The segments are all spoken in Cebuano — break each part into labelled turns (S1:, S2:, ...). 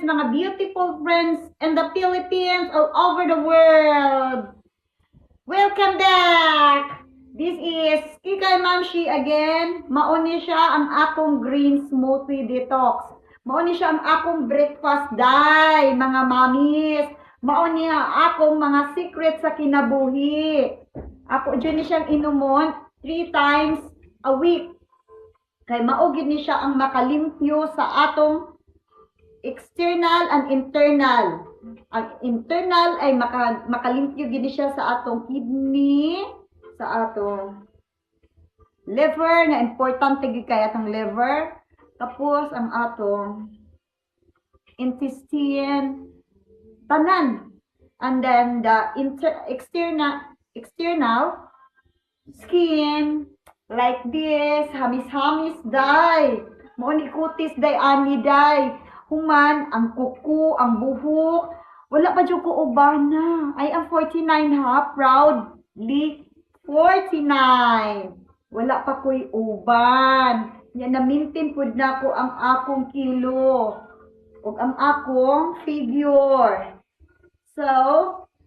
S1: Mga beautiful friends in the Philippines, all over the world. Welcome back! This is Kikay Mamshi again. Mao ni siya ang akong green smoothie detox. Mao ni siya ang akong breakfast day, mga mamis. Mao ni ang akong mga secret sa kinabuhi. Ako dyan ni siyang inumon three times a week. Kay mao gyud ni siya ang makalimpyo sa atong external and internal. Ang internal ay makalimpyo gyud ni siya sa atong kidney, sa atong liver, nga importante gyud kay atong liver. Tapos ang atong intestine, tanan. And then the external skin like this, hamis-hamis day. Mao ni kutis day ani day. Human ang kuko, ang buhok, wala pa jud ko ubana. I am 49 ha, proudly 49. Wala pa ko'y uban. Nya na-maintain pud nako ang akong kilo ug ang akong figure. So,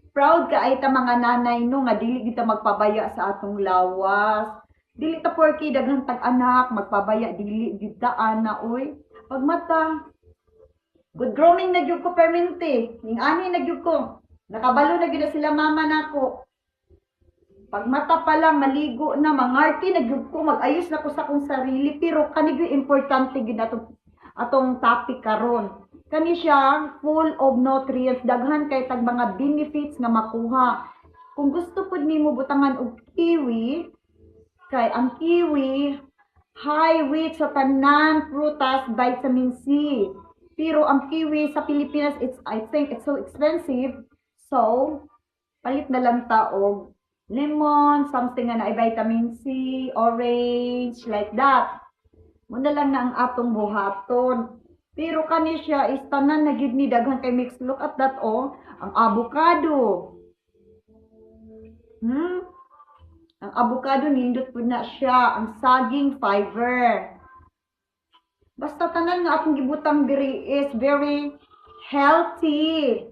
S1: proud ka ay ta mga nanay, no, nga dili kita magpabaya sa atong lawas. Dili ta porke daghan tag anak magpabaya, dili gyud ta ana oy. Pagmata, good grooming na gyud ko permente. Ning ani na gyud ko. Nakabalo na gyud na sila mama nako. Pagmata pa lang, maligo na, mangarti na gyud ko, mag-ayos na ko sa akong sarili, pero kani gyud importante gyud atong topic karon. Kani siya full of nutrients, daghan kay tag mga benefits nga makuha. Kung gusto pud nimo butangan og kiwi, kay ang kiwi high rich sa tanan prutas, vitamin C. Pero ang kiwi sa Pilipinas, it's I think it's so expensive. So, palit na lang ta og lemon, something nga naay vitamin C, orange, like that. Mao na lang na ang atong buhaton. Pero kani siya is tanan na gyud ni, daghan kay mix. Look at that, oh. Ang avocado. Ang avocado, nindot pud na siya. Ang saging, fiber. Basta tanan nga atong gibutang diri is very healthy.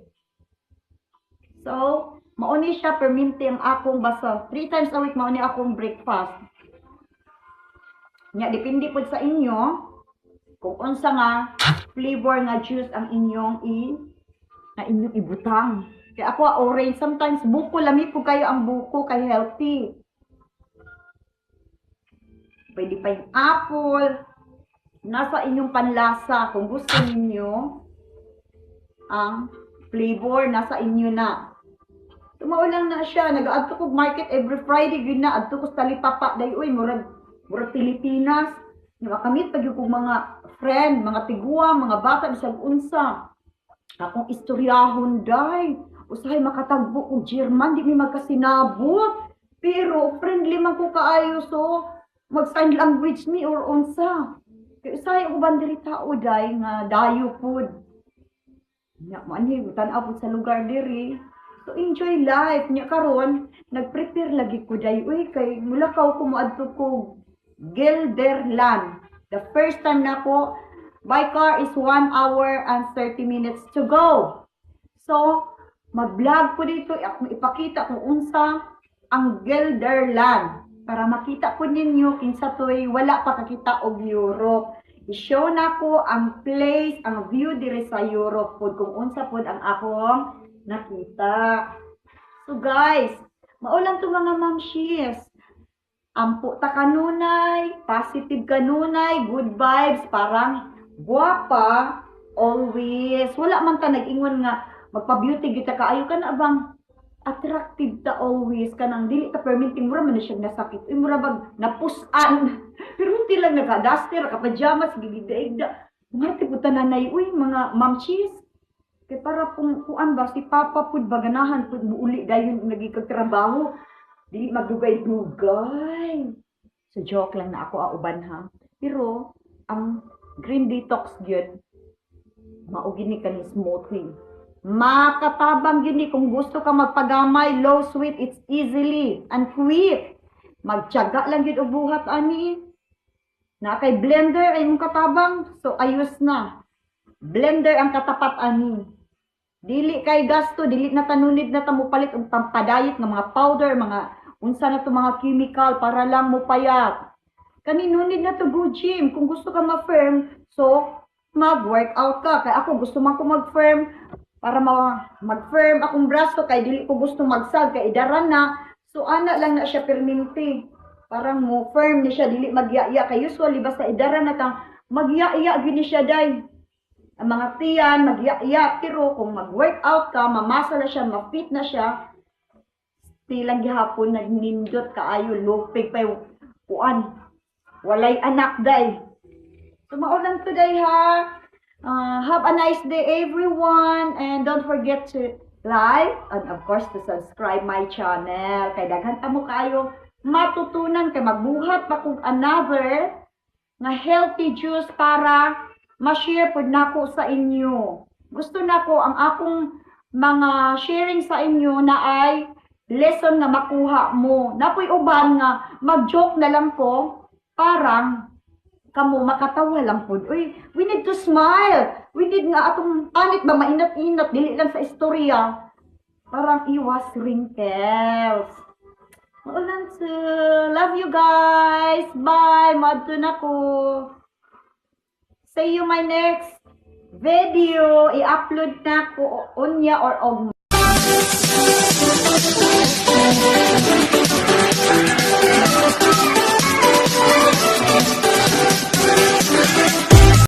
S1: So, mao ni siya perminti ang akong basta three times a week, mao ni akong breakfast. Nya depende pud sa inyo kung unsa nga flavor nga juice ang inyong i nga inyong ibutang. Kaya ako orange, sometimes buko, lami po kayo ang buko kay healthy. Pwede pa yung apple. Nasa inyong panlasa kung gusto ninyo ang flavor, nasa inyo na. Mao lang na siya, nag-aadto ko market every Friday gyud na, adto ko sa talipapa day uy, murag Pilipinas. Nga makamit pag kog mga friend, mga tiguang, mga bata, bisag unsa. Akong istoryahon day. Usahay makatagbo og German, di mi magkasinabot. Pero friendly man ko kaayo, so mag sign language mi or unsa. Kay usahay uban diri tao day nga dayo pud. Nya man tan-aw pud sa lugar diri. So enjoy life nya karon, nagprepare lagi ko day uy, kay mulakaw ko, moadto ko Gelderland. The first time nako by car is 1 hour and 30 minutes to go. So mag-vlog ko dito, akong ipakita kung unsa ang Gelderland para makita ko ninyo kinsa toy wala pa kakita og Europe. I-show na ko ang place, ang view diri sa Europe pod, kung unsa pod ang akong nakita. So guys, mao lang to, mga mamshis. Ampo ta kanunay, positive kanunay, good vibes, parang guwapa always. Wala man ta nag-ingon nga magpa-beauty gyud ta kaayo, kana bang attractive ta always, kanang dili ta perminting mura man na siya nasakit. Uy, mura bag napus-an. Pero hindi lang naka-duster, naka-pajamas, gigigda-igda. Mga tipo tananay, uy, mga mamchis. Kay para kung kuan ba, si Papa pud ba ganahan pud muuli dayon nagikag trabaho. Dili magdugay-dugay. So joke lang na ako auban ha. Pero ang green detox gyud, mao gini kani smoothie. Makatabang gyud ni kung gusto ka magpagamay, low sweet, it's easily and quick. Magtiyaga lang gyud og buhat ani. Na kay blender ay mong katabang, so ayos na. Blender ang katapat ani. Dili kay gasto, dili na ta no need na ta mopalit og pampadayet nga mga powder, mga unsa na to, mga chemical para lang mo payat. Kani, no need na to go gym. Kung gusto ka ma-firm, so mag-workout ka. Kay ako, gusto man ko mag-firm para mag-firm akong braso kay dili ko gusto magsag kay idaran na. So ana lang na siya perminti. Parang mo firm ni siya, dili magyaya, kay usually basta idaran na kang magyaya gyud ni siya day. Ang mga tiyan magyaya, pero kung mag-workout ka, mamasa na siya, ma-fit na siya. Still gihapon nagnindot kaayo, lupig pa yung kuan. Walay anak day. So mao lang today ha. Have a nice day, everyone, and don't forget to like and of course to subscribe my channel kay daghan pa mo kaayo matutunan, kay magbuhat pa kog another nga healthy juice para ma-share pud nako sa inyo. Gusto nako ang akong mga sharing sa inyo na ay lesson nga makuha mo. Napoy uban nga mag-joke na lang ko, parang kamo makatawa lang pud. Uy, we need to smile. We need nga atong panit ba mainat-inat, dili lang sa istorya. Parang iwas wrinkles. Mao lang to. Love you guys. Bye. Madto na ko. See you my next video. I-upload na ko unya or og